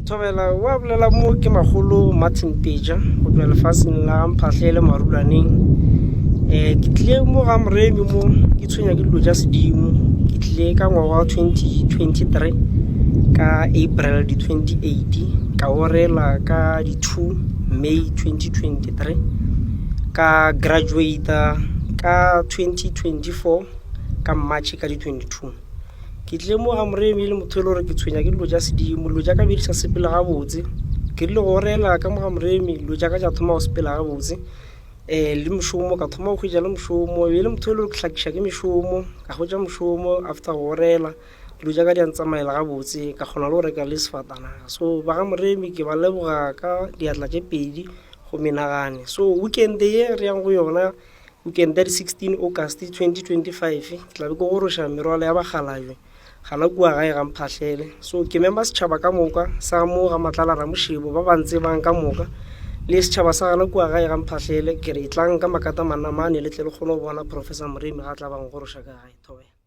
Thobela wa bolela mo ke magolo Martin Peja go tšwa lefaseng la Mphahlele Marulaneng. Um ke tlile mo ga Moremi mo ke tshwenya ke dilo tša sedimo. Ke tlile ka ngwaga wa 2023 ka April di 28 ka orela ka di 2 May 2023 ka graduata ka 2024 ka March ka di 22. Ke tlile mo ga Moremi e le motho e le gore ke tshwenya ke dilo tša sedimo, dilo tša ka be di sa sepele gabotse. Ke rile go orela ka mo ga Moremi dilo tša ka tša thoma go sepela gabotse um le mošomo ka thoma go hwetša le mošomo, e be e le motho e le gore ke hlakiša ke mešomo, ka hwetša mošomo after go orela dilo tša ka di a ntsamaela gabotse ka kgona le go reka le sefatanaga. So ba ga Moremi ke ba leboga ka diatla tše pedi go menagane. So weekend ye re yang go yona Weekend ya di 16 August 2025 ke tla be ke goroša merwalo ya bakgalabje gana kua gae ga Mphahlele. So ke mema setšhaba ka moka sa mo ga Matlala Ramošebo ba ba ntsebang ka moka le setšhaba sa gana kua gae ga Mphahlele ke re etlang ka makata manamane le tle le kgone go bona Professor Moremi ga tla ba nkgoroša ka gae. Thobela.